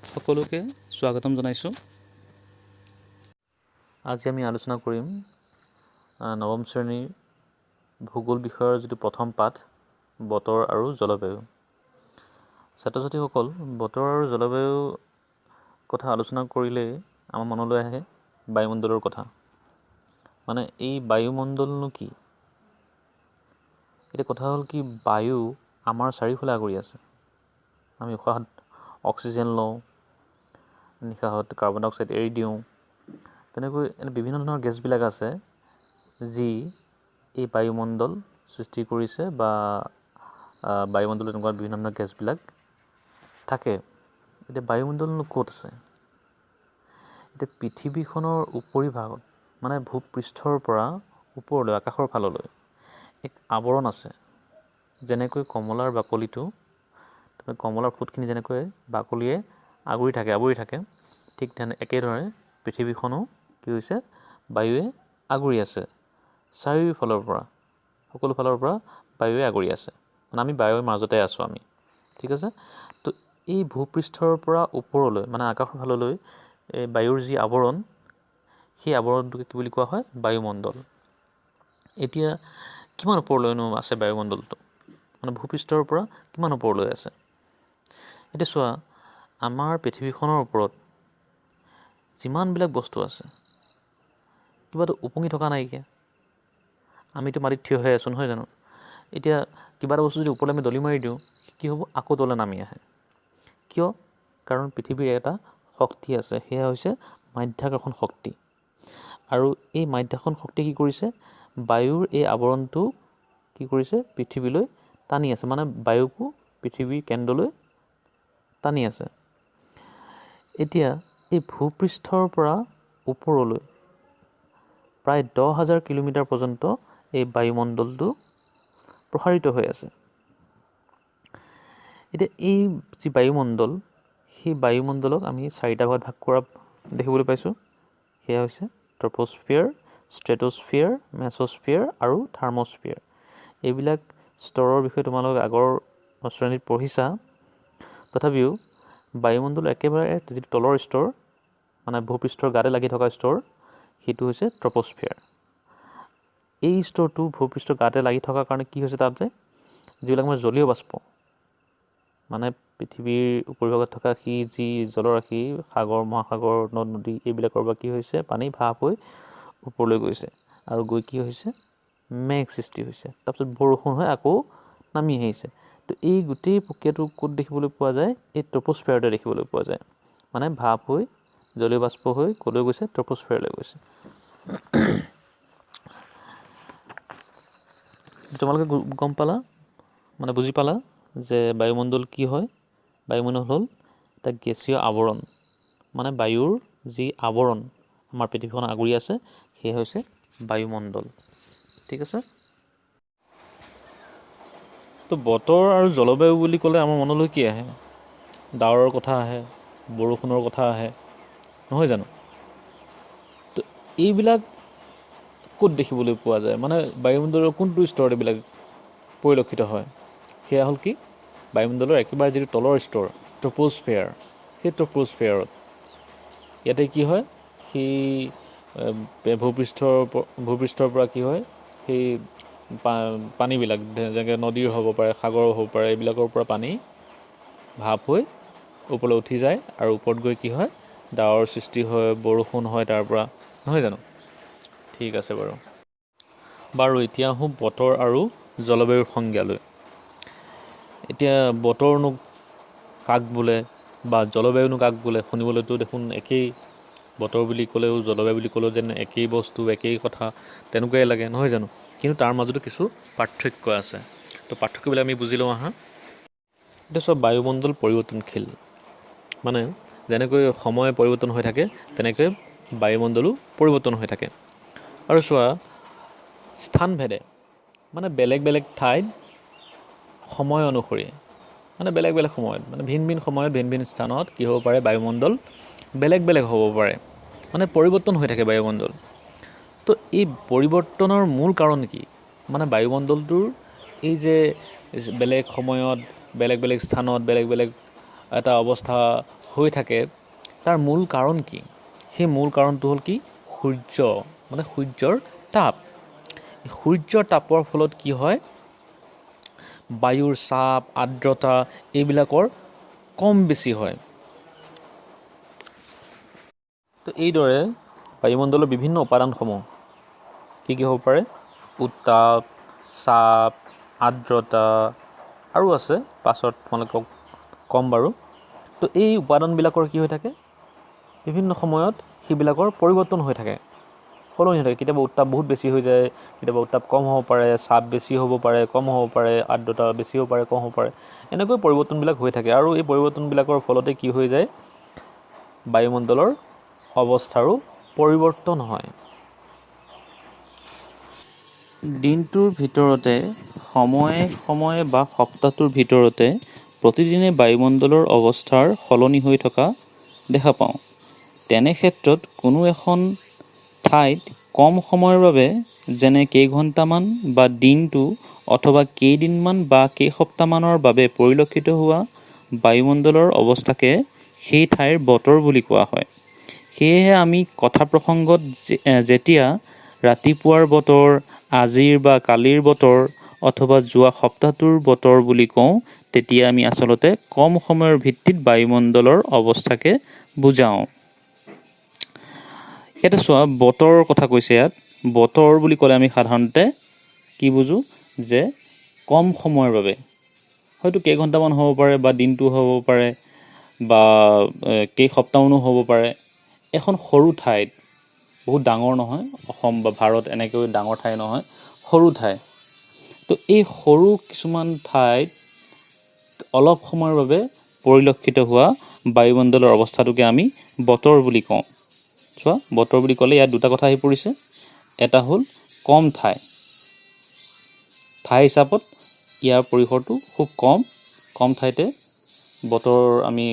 সকলোকে স্বাগতম জনাইছোঁ। আজি আমি আলোচনা কৰিম নৱম শ্ৰেণীৰ ভূগোল বিষয়ৰ যিটো প্ৰথম পাঠ, বতৰ আৰু জলবায়ু। ছাত্ৰ ছাত্ৰীসকল, বতৰ আৰু জলবায়ু কথা আলোচনা কৰিলেই আমাৰ মনলৈ আহে বায়ুমণ্ডলৰ কথা। মানে এই বায়ুমণ্ডলনো কি? এতিয়া কথা হ'ল কি, বায়ু আমাৰ চাৰিওফালে আগুৰি আছে। আমি উশাহত অক্সিজেন লওঁ, নিশাহত কাৰ্বন ডাই অক্সাইড এৰি দিওঁ। তেনেকৈ এনে বিভিন্ন ধৰণৰ গেছবিলাক আছে যি এই বায়ুমণ্ডল সৃষ্টি কৰিছে বা বায়ুমণ্ডলত এনেকুৱা বিভিন্ন ধৰণৰ গেছবিলাক থাকে। এতিয়া বায়ুমণ্ডলনো ক'ত আছে? এতিয়া পৃথিৱীখনৰ উপৰিভাগত, মানে ভূপৃষ্ঠৰ পৰা ওপৰলৈ আকাশৰ ফাললৈ এক আৱৰণ আছে। যেনেকৈ কমলাৰ বাকলিটো, কমলাৰ ফুটখিনি যেনেকৈ বাকলিয়ে আগুৰি থাকে, আৱৰি থাকে, ঠিক তেনে একেদৰে পৃথিৱীখনো কি হৈছে, বায়ুৱে আগুৰি আছে। চাৰিওফালৰ পৰা, সকলো ফালৰ পৰা বায়ুৱে আগুৰি আছে। মানে আমি বায়ুৰ মাজতে আছোঁ আমি, ঠিক আছে। তো এই ভূপৃষ্ঠৰ পৰা ওপৰলৈ, মানে আকাশৰ ফাললৈ এই বায়ুৰ যি আৱৰণ, সেই আৱৰণটোকে কি বুলি কোৱা হয়? বায়ুমণ্ডল। এতিয়া কিমান ওপৰলৈনো আছে বায়ুমণ্ডলটো, মানে ভূপৃষ্ঠৰ পৰা কিমান ওপৰলৈ আছে? এতিয়া চোৱা, আমাৰ পৃথিৱীখনৰ ওপৰত যিমানবিলাক বস্তু আছে, কিবাটো ওপঙি থকা নাইকিয়া। আমিতো মাটিত থিয় হৈ আছোঁ, নহয় জানো? এতিয়া কিবা এটা বস্তু যদি ওপৰলৈ আমি দলি মাৰি দিওঁ, কি হ'ব? আকৌ তললৈ নামি আহে। কিয়? কাৰণ পৃথিৱীৰ এটা শক্তি আছে, সেয়া হৈছে মাধ্যাকৰ্ষণ শক্তি। আৰু এই মাধ্যাকৰ্ষণ শক্তি কি কৰিছে? বায়ুৰ এই আৱৰণটো কি কৰিছে? পৃথিৱীলৈ টানি আছে, মানে বায়ুকো পৃথিৱীৰ কেন্দ্ৰলৈ টানি আছে। এতিয়া এই ভূপৃষ্ঠৰ পৰা ওপৰলৈ প্ৰায় 10,000 কিলোমিটাৰ পৰ্যন্ত এই বায়ুমণ্ডলটো প্ৰসাৰিত হৈ আছে। এতিয়া এই যি বায়ুমণ্ডল, সেই বায়ুমণ্ডলক আমি চাৰিটা ভাগত ভাগ কৰা দেখিবলৈ পাইছোঁ। সেয়া হৈছে ট্ৰপ'স্ফিয়াৰ, ষ্ট্ৰেট'স্ফিয়াৰ, মেছ'স্ফিয়াৰ আৰু থাৰ্ম'স্ফিয়াৰ। এইবিলাক স্তৰৰ বিষয়ে তোমালোকে আগৰ শ্ৰেণীত পঢ়িছা। তথাপিও বায়ুমণ্ডল একেবাৰে যিটো তলৰ স্তৰ, মানে ভূপৃষ্ঠৰ গাতে লাগি থকা স্তৰ, সেইটো হৈছে ট্ৰপ'স্ফিয়াৰ। এই স্তৰটো ভূপৃষ্ঠৰ গাতে লাগি থকাৰ কাৰণে কি হৈছে, তাতে যিবিলাক আমাৰ জলীয় বাষ্প, মানে পৃথিৱীৰ উপৰিভাগত থকা সি যি জলৰাশি, সাগৰ, মহাসাগৰ, নদ নদী, এইবিলাকৰ পৰা কি হৈছে, পানী ভাপ হৈ ওপৰলৈ গৈছে আৰু গৈ কি হৈছে, মেঘ সৃষ্টি হৈছে। তাৰপিছত বৰষুণ হৈ আকৌ নামি আহিছে। তো এই গোটেই প্ৰক্ৰিয়াটো ক'ত দেখিবলৈ পোৱা যায়? এই ট্ৰপ'স্ফিয়াৰতে দেখিবলৈ পোৱা যায়। মানে ভাপ হৈ, জলীয় বাষ্প হৈ ক'লৈ গৈছে? ট্ৰপ'স্ফিয়াৰলৈ গৈছে। তোমালোকে গম পালা, মানে বুজি পালা যে বায়ুমণ্ডল কি হয়। বায়ুমণ্ডল হ'ল এটা গেছীয় আৱৰণ, মানে বায়ুৰ যি আৱৰণ আমাৰ পৃথিৱীখন আগুৰি আছে, সেয়া হৈছে বায়ুমণ্ডল, ঠিক আছে। তো বতৰ আৰু জলবায়ু বুলি ক'লে আমাৰ মনলৈ কি আহে? ডাৱৰৰ কথা আহে, বৰষুণৰ কথা আহে, নহয় জানো? তো এইবিলাক ক'ত দেখিবলৈ পোৱা যায়, মানে বায়ুমণ্ডলৰ কোনটো স্তৰত এইবিলাক পৰিলক্ষিত হয়? সেয়া হ'ল কি, বায়ুমণ্ডলৰ একেবাৰে যিটো তলৰ স্তৰ, ট্ৰপ'স্ফিয়াৰ, সেই ট্ৰপ'স্ফিয়াৰত ইয়াতে কি হয়, সেই ভূপৃষ্ঠৰ পৰা কি হয়, সেই পানীবিলাক, যেনেকৈ নদীৰ হ'ব পাৰে, সাগৰৰ হ'ব পাৰে, এইবিলাকৰ পৰা পানী ভাপ হৈ ওপৰলৈ উঠি যায় আৰু ওপৰত গৈ কি হয়, ডাৱৰ সৃষ্টি হয়, বৰষুণ হয় তাৰ পৰা, নহয় জানো? ঠিক আছে বাৰু। বাৰু এতিয়া আহোঁ বতৰ আৰু জলবায়ুৰ সংজ্ঞালৈ। এতিয়া বতৰনো কাক বোলে বা জলবায়ুনো কাক বোলে, শুনিবলৈতো দেখোন একেই। বতৰ বুলি ক'লেও জলবায়ু বুলি ক'লেও যেন একেই বস্তু, একেই কথা, তেনেকুৱাই লাগে, নহয় জানো? কিন্তু তাৰ মাজতো কিছু পাৰ্থক্য আছে। তো পাৰ্থক্যবিলাক আমি বুজি লওঁ আহা। এতিয়া চব বায়ুমণ্ডল পৰিৱৰ্তনশীল, মানে যেনেকৈ সময় পৰিৱৰ্তন হৈ থাকে, তেনেকৈ বায়ুমণ্ডলো পৰিৱৰ্তন হৈ থাকে। আৰু চোৱা, স্থানভেদে, মানে বেলেগ বেলেগ ঠাইত সময় অনুসৰি, মানে বেলেগ বেলেগ সময়ত, মানে ভিন ভিন সময়ত ভিন ভিন স্থানত কি হ'ব পাৰে, বায়ুমণ্ডল বেলেগ বেলেগ হ'ব পাৰে, মানে পৰিৱৰ্তন হৈ থাকে বায়ুমণ্ডল। তো এই পৰিৱৰ্তনৰ মূল কাৰণ কি? মানে বায়ুমণ্ডলটোৰ এই যে বেলেগ সময়ত বেলেগ বেলেগ স্থানত বেলেগ বেলেগ এটা অৱস্থা হৈ থাকে তাৰ মূল কাৰণ কি? সেই মূল কাৰণটো হ'ল কি? সূৰ্য, মানে সূৰ্যৰ তাপ। সূৰ্যৰ তাপৰ ফলত কি হয়? বায়ুৰ চাপ, আৰ্দ্ৰতা এইবিলাকৰ কম বেছি হয়। তো এইদৰে বায়ুমণ্ডলৰ বিভিন্ন উপাদানসমূহ কি কি হ'ব পাৰে? উত্তাপ, চাপ, আৰ্দ্ৰতা আৰু আছে, পাছত তোমালোকক ক'ম বাৰু। তো এই উপাদানবিলাকৰ কি হৈ থাকে? বিভিন্ন সময়ত সেইবিলাকৰ পৰিৱৰ্তন হৈ থাকে, সলনি হৈ থাকে। কেতিয়াবা উত্তাপ বহুত বেছি হৈ যায়, কেতিয়াবা উত্তাপ কম হ'ব পাৰে, চাপ বেছি হ'ব পাৰে, কম হ'ব পাৰে, আৰ্দ্ৰতা বেছি হ'ব পাৰে, কম হ'ব পাৰে। এনেকৈ পৰিৱৰ্তনবিলাক হৈ থাকে আৰু এই পৰিৱৰ্তনবিলাকৰ ফলতে কি হৈ যায়? বায়ুমণ্ডলৰ অৱস্থাৰো পৰিৱৰ্তন হয়। দিনটোৰ ভিতৰতে সময়ে সময়ে বা সপ্তাহটোৰ ভিতৰতে প্ৰতিদিনে বায়ুমণ্ডলৰ অৱস্থাৰ সলনি হৈ থকা দেখা পাওঁ। তেনে ক্ষেত্ৰত কোনো এখন ঠাইত কম সময়ৰ বাবে, যেনে কেইঘণ্টামান বা দিনটো অথবা কেইদিনমান বা কেইসপ্তাহমানৰ বাবে পৰিলক্ষিত হোৱা বায়ুমণ্ডলৰ অৱস্থাকে সেই ঠাইৰ বতৰ বুলি কোৱা হয়। সেয়েহে আমি কথা প্ৰসংগত যেতিয়া ৰাতিপুৱাৰ বতৰ, আজিৰ বা কালিৰ বতৰ অথবা যোৱা সপ্তাহটোৰ বতৰ বুলি কওঁ, তেতিয়া আমি আচলতে কম সময়ৰ ভিত্তিত বায়ুমণ্ডলৰ অৱস্থাকে বুজাওঁ। ইয়াতে চোৱা, বতৰৰ কথা কৈছে। ইয়াত বতৰ বুলি ক'লে আমি সাধাৰণতে কি বুজোঁ? যে কম সময়ৰ বাবে, হয়তো কেইঘণ্টামান হ'ব পাৰে বা দিনটো হ'ব পাৰে বা কেইসপ্তাহমানো হ'ব পাৰে, এখন সৰু ঠাইত, বহুত ডাঙৰ নহয়, অসম বা ভাৰত এনেকৈ ডাঙৰ ঠাই নহয়, সৰু ঠাই। তো এই সৰু কিছুমান ঠাইত অলপ সময়ৰ বাবে পৰিলক্ষিত হোৱা বায়ুমণ্ডলৰ অৱস্থাটোকে আমি বতৰ বুলি কওঁ। চোৱা, বতৰ বুলি ক'লে ইয়াত দুটা কথা আহি পৰিছে। এটা হ'ল কম ঠাই, ঠাই হিচাপত ইয়াৰ পৰিসৰটো খুব কম, কম ঠাইতে বতৰ আমি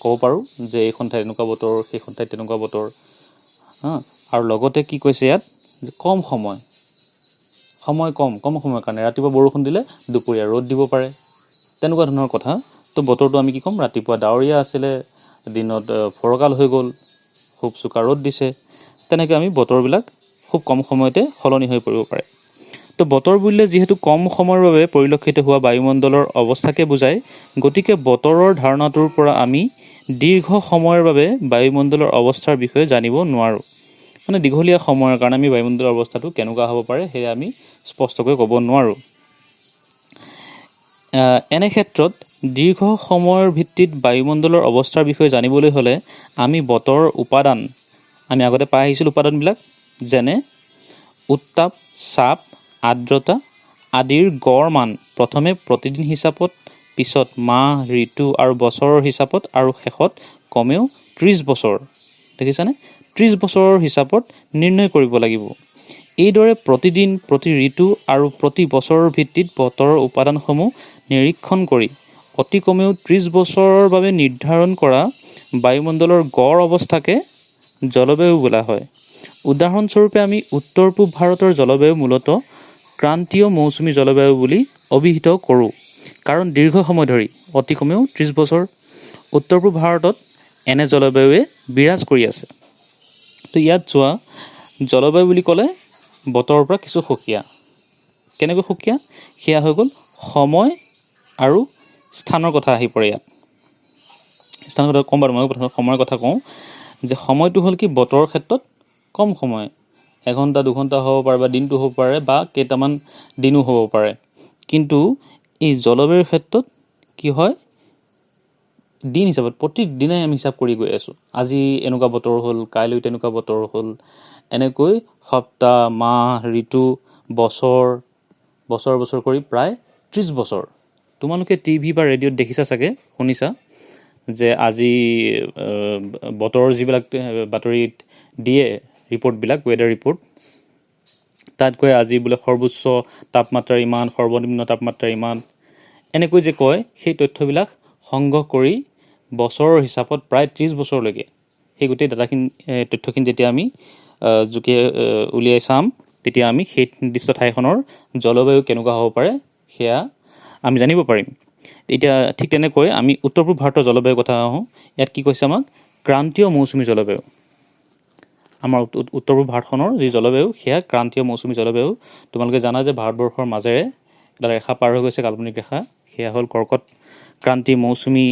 ক'ব পাৰোঁ যে এইখন ঠাইত এনেকুৱা বতৰ, সেইখন ঠাইত তেনেকুৱা বতৰ। হা, আৰু লগতে কি কৈছে ইয়াত? যে কম সময়, সময় কম, কম সময়ৰ কাৰণে ৰাতিপুৱা বৰষুণ দিলে দুপৰীয়া ৰ'দ দিব পাৰে, তেনেকুৱা ধৰণৰ কথা। তো বতৰটো আমি কি ক'ম? ৰাতিপুৱা ডাৱৰীয়া আছিলে, দিনত ফৰকাল হৈ গ'ল, খুব চোকা ৰ'দ দিছে। তেনেকৈ আমি বতৰবিলাক খুব কম সময়তে সলনি হৈ পৰিব পাৰে। তো বতৰ বুলিলে যিহেতু কম সময়ৰ বাবে পৰিলক্ষিত হোৱা বায়ুমণ্ডলৰ অৱস্থাকে বুজায়, গতিকে বতৰৰ ধাৰণাটোৰ পৰা আমি দীৰ্ঘ সময়ৰ বাবে বায়ুমণ্ডলৰ অৱস্থাৰ বিষয়ে জানিব নোৱাৰোঁ। মানে দীঘলীয়া সময়ৰ কাৰণে আমি বায়ুমণ্ডলৰ অৱস্থাটো কেনেকুৱা হ'ব পাৰে সেয়া আমি স্পষ্টকৈ ক'ব নোৱাৰোঁ। এনে ক্ষেত্ৰত দীৰ্ঘ সময়ৰ ভিত্তিত বায়ুমণ্ডলৰ অৱস্থাৰ বিষয়ে জানিবলৈ হ'লে আমি বতৰৰ উপাদান, আমি আগতে পাই আহিছিলোঁ উপাদানবিলাক, যেনে উত্তাপ, চাপ, আৰ্দ্ৰতা আদিৰ গড় মান প্ৰথমে প্ৰতিদিন হিচাপত, পিছত মাহ, ঋতু আৰু বছৰৰ হিচাপত আৰু শেষত কমেও 30 বছৰ, দেখিছানে, 30 বছৰৰ হিচাপত নিৰ্ণয় কৰিব লাগিব। এইদৰে প্ৰতিদিন, প্ৰতি ঋতু আৰু প্ৰতি বছৰৰ ভিত্তিত বতৰৰ উপাদানসমূহ নিৰীক্ষণ কৰি অতি কমেও 30 বছৰৰ বাবে নিৰ্ধাৰণ কৰা বায়ুমণ্ডলৰ গড় অৱস্থাকে জলবায়ু বোলা হয়। উদাহৰণস্বৰূপে আমি উত্তৰ পূব ভাৰতৰ জলবায়ু মূলতঃ ক্ৰান্তীয় মৌচুমী জলবায়ু বুলি অভিহিত কৰোঁ, কাৰণ দীৰ্ঘ সময় ধৰি অতি কমেও 30 বছৰ উত্তৰ পূব ভাৰতত এনে জলবায়ুৱে বিৰাজ কৰি আছে। তো ইয়াত চোৱা, জলবায়ু বুলি ক'লে বতৰৰ পৰা কিছু সুকীয়া। কেনেকৈ সুকীয়া? সেয়া হৈ গ'ল সময় আৰু স্থানৰ কথা আহি পৰে ইয়াত। স্থানৰ কথা ক'ম বাৰু, মই প্ৰথমে সময়ৰ কথা কওঁ যে সময়টো হ'ল কি, বতৰৰ ক্ষেত্ৰত কম সময়, এঘণ্টা দুঘণ্টা হ'ব পাৰে বা দিনটো হ'ব পাৰে বা কেইটামান দিনো হ'ব পাৰে। কিন্তু এই জলবায়ুৰ ক্ষেত্ৰত কি হয়, দিন হিচাপত প্ৰতিদিনাই আমি হিচাপ কৰি গৈ আছোঁ। আজি এনেকুৱা বতৰ হ'ল, কাইলৈ তেনেকুৱা বতৰ হ'ল, এনেকৈ সপ্তাহ, মাহ, ঋতু, বছৰ, বছৰ বছৰ কৰি প্ৰায় 30 বছৰ। তোমালোকে টিভি বা ৰেডিঅ'ত দেখিছা চাগে, শুনিছা যে আজি বতৰৰ যিবিলাক বাতৰিত দিয়ে ৰিপৰ্টবিলাক, ৱেডাৰ ৰিপৰ্ট, তাত কয় আজি বোলে সৰ্বোচ্চ তাপমাত্ৰা ইমান, সৰ্বনিম্ন তাপমাত্ৰা ইমান, এনেকৈ যে কয়, সেই তথ্যবিলাক সংগ্ৰহ কৰি বছৰৰ হিচাপত প্ৰায় 30 বছৰলৈকে সেই গোটেই ডাটাখিনি, তথ্যখিনি যেতিয়া আমি জুকি উলিয়াই চাম, তেতিয়া আমি সেই নিৰ্দিষ্ট ঠাইখনৰ জলবায়ু কেনেকুৱা হ'ব পাৰে সেয়া আমি জানিব পাৰিম। এতিয়া ঠিক তেনেকৈ আমি উত্তৰ পূব ভাৰতৰ জলবায়ুৰ কথা আহোঁ। ইয়াত কি কৈছে আমাক? ক্ৰান্তীয় মৌচুমী জলবায়ু। আমাৰ উত্তৰ পূব ভাৰতখনৰ যি জলবায়ু সেয়া ক্ৰান্তীয় মৌচুমী জলবায়ু। তোমালোকে জানা যে ভাৰতবৰ্ষৰ মাজেৰে এটা ৰেখা পাৰ হৈ গৈছে, কাল্পনিক ৰেখা, সেয়া হ'ল কৰ্কট ক্ৰান্তি মৌচুমী,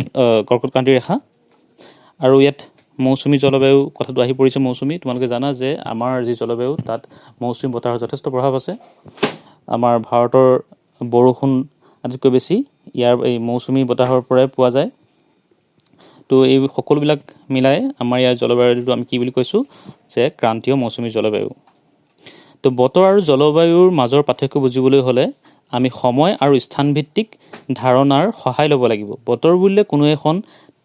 কৰ্কট ক্ৰান্তি ৰেখা। আৰু ইয়াত মৌচুমী জলবায়ু কথাটো আহি পৰিছে। মৌচুমী, তোমালোকে জানা যে আমাৰ যি জলবায়ু তাত মৌচুমী বতাহৰ যথেষ্ট প্ৰভাৱ আছে। আমাৰ ভাৰতৰ বৰষুণ আটাইতকৈ বেছি ইয়াৰ এই মৌচুমী বতাহৰ পৰাই পোৱা যায়। তো এই সকলোবিলাক মিলাই আমাৰ ইয়াৰ জলবায়ুটো আমি কি বুলি কৈছোঁ যে ক্ৰান্তীয় মৌচুমী জলবায়ু। তো বতৰ আৰু জলবায়ুৰ মাজৰ পাৰ্থক্য বুজিবলৈ হ'লে আমি সময় আৰু স্থানভিত্তিক ধাৰণাৰ সহায় ল'ব লাগিব। বতৰ বুলিলে কোনো এখন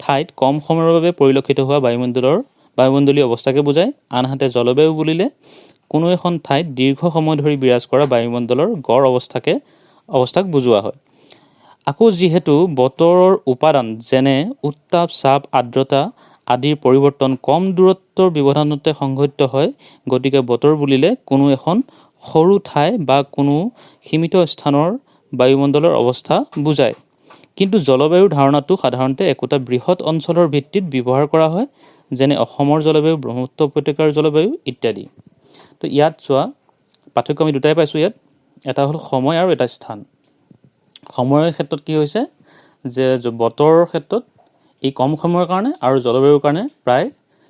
ঠাইত কম সময়ৰ বাবে পৰিলক্ষিত হোৱা বায়ুমণ্ডলীয় অৱস্থাকে বুজায়। আনহাতে জলবায়ু বুলিলে কোনো এখন ঠাইত দীৰ্ঘ সময় ধৰি বিৰাজ কৰা বায়ুমণ্ডলৰ গড় অৱস্থাক বুজোৱা হয়। আকৌ যিহেতু বতৰৰ উপাদান যেনে উত্তাপ, চাপ, আৰ্দ্ৰতা আদিৰ পৰিৱৰ্তন কম দূৰত্বৰ ব্যৱধানতে সংঘটিত হয়, গতিকে বতৰ বুলিলে কোনো এখন সৰু ঠাই বা কোনো সীমিত স্থানৰ বায়ুমণ্ডলৰ অৱস্থা বুজায়। কিন্তু জলবায়ুৰ ধাৰণাটো সাধাৰণতে একোটা বৃহৎ অঞ্চলৰ ভিত্তিত ব্যৱহাৰ কৰা হয়, যেনে অসমৰ জলবায়ু, ব্ৰহ্মপুত্ৰ উপত্যকাৰ জলবায়ু ইত্যাদি। তো ইয়াত চোৱা পাৰ্থক্য আমি দুটাই পাইছোঁ ইয়াত, এটা হ'ল সময় আৰু এটা স্থান। সময়ৰ ক্ষেত্ৰত কি হৈছে যে বতৰৰ ক্ষেত্ৰত এই কম সময়ৰ কাৰণে আৰু জলবায়ুৰ কাৰণে প্ৰায়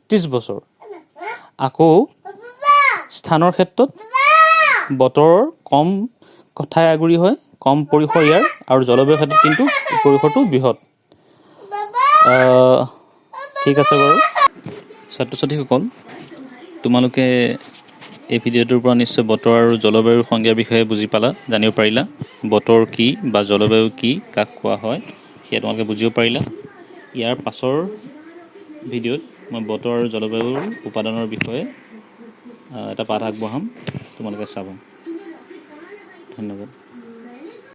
30 বছৰ। আকৌ স্থানৰ ক্ষেত্ৰত বতৰৰ কম ঠাই আগুৰি হয়, কম পৰিসৰ ইয়াৰ, আৰু জলবায়ুৰ ক্ষেত্ৰত কিন্তু পৰিসৰটো বৃহৎ। ঠিক আছে বাৰু ছাত্ৰ ছাত্ৰীসকল, তোমালোকে এই ভিডিঅ'টোৰ পৰা নিশ্চয় বতৰ আৰু জলবায়ুৰ সংজ্ঞাৰ বিষয়ে বুজি পালা, জানিব পাৰিলা। বতৰ কি বা জলবায়ু কি, কাক কোৱা হয়, সেয়া তোমালোকে বুজিব পাৰিলা। ইয়াৰ পাছৰ ভিডিঅ'ত মই বতৰ আৰু জলবায়ুৰ উপাদানৰ বিষয়ে এটা পাঠ আগবঢ়াম, তোমালোকে চাবা। ধন্যবাদ।